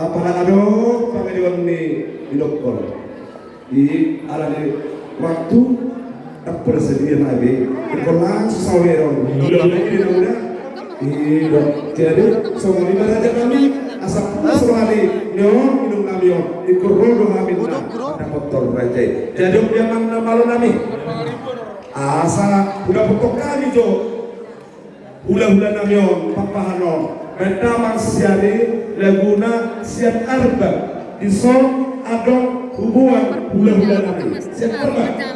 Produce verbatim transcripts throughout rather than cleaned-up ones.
Apa adong pangidoan ni, didokkon. Di ala ni waktu, tak persedia nabi. Ingkon langsung sawer on. Udah, udah, udah. Iya. Jadi, songon i ma raja nami, asa puas roha ni on, inong nami on. Ingkon ro do hami na, dapot tor raja i. Jadi, on dia manna malo nami. Asa, udah potong kami jo. Hulahula nami on, papahan on. Baen damang sian i, laguna Sian Arba. Dison adong huboan hulahula nami. Sian Arba.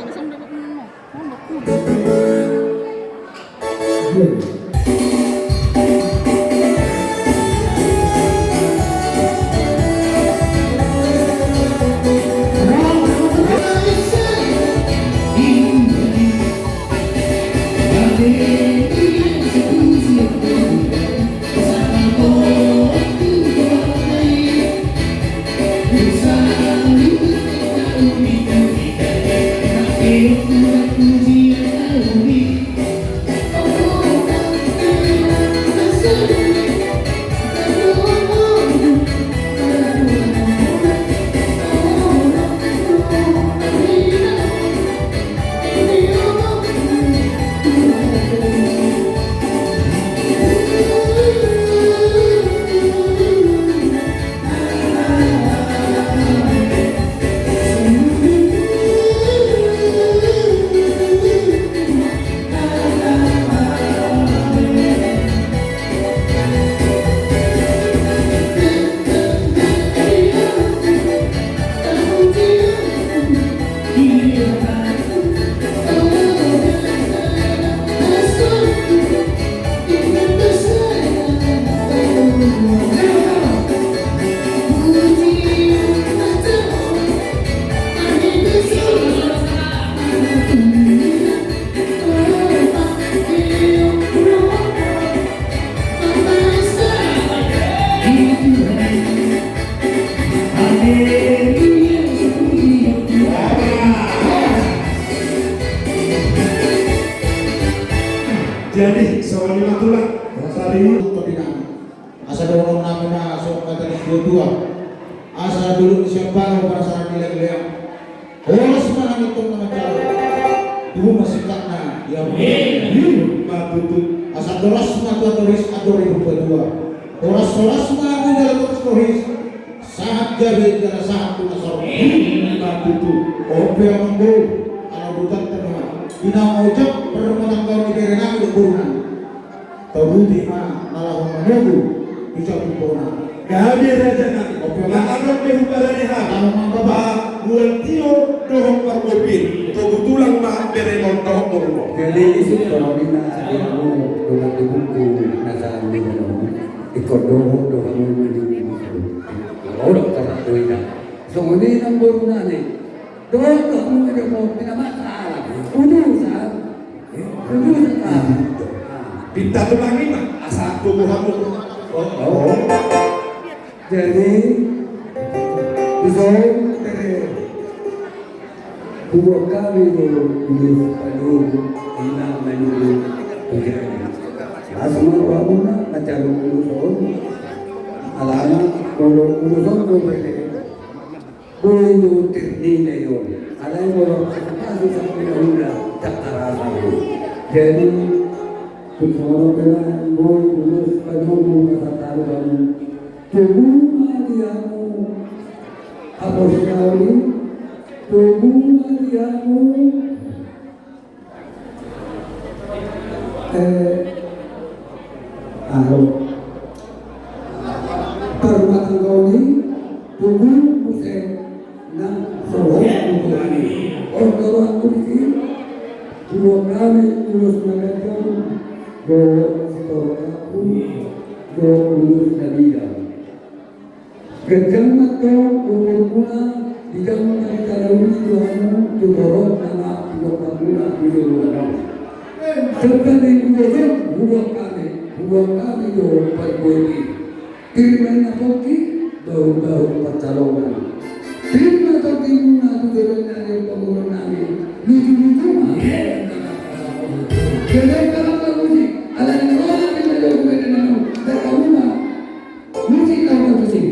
Jadi, songon i ma tulang. Tadi. Asa dohonon nami ma songon hata ni natuatua. Asa dolok ni siampara, parasaran ni lelean. Horas ma hami tong na manjalo. Tubu ma singkatna, ia ma. Ima tutu. Asa horas ma tu na toris, andor ni natuatua. Horas-horas ma tu na toris-toris. Sahat gabe jala sahat tu na saur. Ima tutu. On pe amangboru, ala urutan tena. Di na ojak parrumatanggaon ni bere nami dohot boru nami. Tauduti ma na laho manogu tu jabu bona. Gabe raja nami. Oke, na adong pe huparade hami. Laho ma, Bapa. Buan tio dohot pargopir. Togu tulang ma beremon dohot borumon. Jadi isuk tolong inna sadia mu dongan tubungku na sahali na. Ikon dohot dohot mu mani. Rodok karak doina. Songon i nang boru nami. Dohot dohot mu mani dohot pinamata alam. Udusan. Pinta tulang i ma, asa tubu hamu. Oh, oh. Jadi, dison, eh, buat kami do, dulu, aduh, inang, aduh, jadi. Asa mau hamu na, acara urusan. Alana, kalau urusan do, bede. Boi do tirni na i on. Alai molo pasu-pasu sampe na hula, tak tarasa do. Jadi, tu songon on pe na boi, ulos, padomu, pasataru, padomu. Togu ma di hamu, apostel i, togu ma di hamu. Eh, aho. Parrumatanggaon i, togu muse nang sohot muse. Os toro anggur i, dua kali ulos na ganjang, dohot sitorop kapu, dohot ulos na bidang. Ganjang ma tong umurmuna, di jama na ditadahon i tu hamu, tu torop na didok hamuna di joloan on. Songon i ulos on huboan hami, huboan hami do pargopir. Pir ma na pongki, bahul-bahul pansalongan. Pir ma tongkimuna tu joloan ni ari on, panggoran nami, luju-luju ma. Iya. Gede ma parmusik, ala ni roha ni na jauh beda nanu, dakamu ma. Musik, tau musik.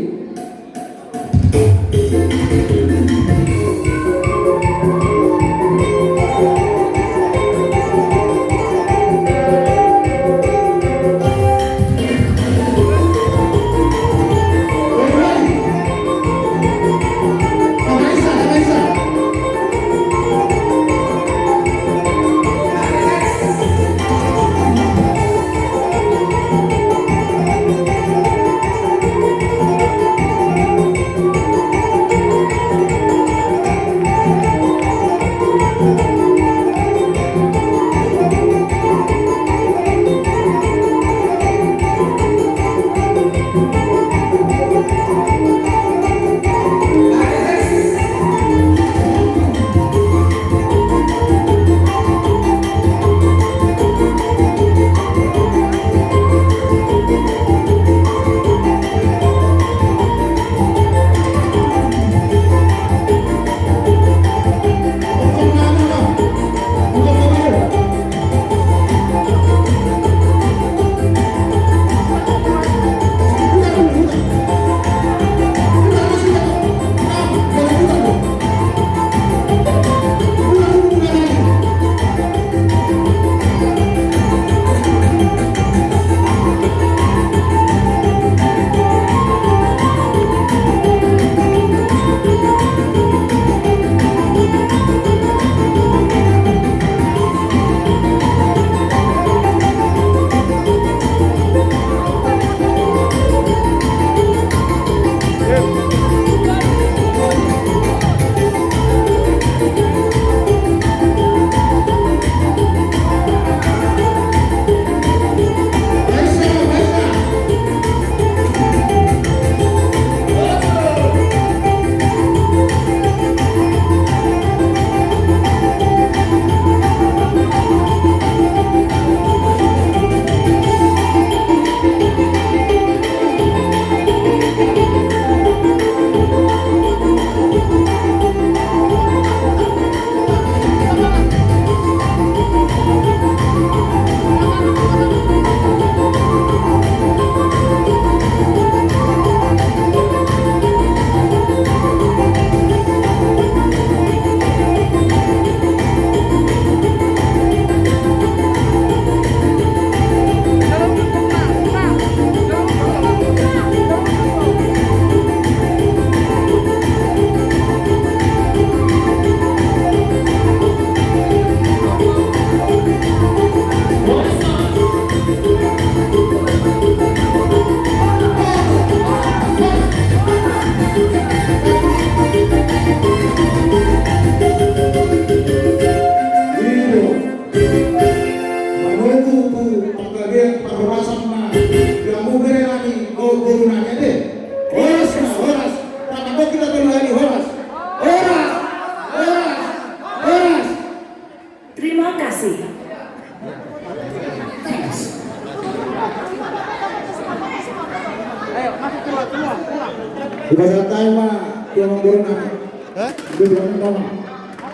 Dipasahat ma tu amangboru nami. Hah? Itu dia nama.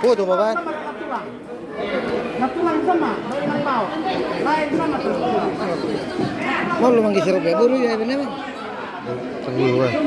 Foto, Bapak. Mau lu manggeser, Bapak? Boru ya, bener. Tunggu, Bapak.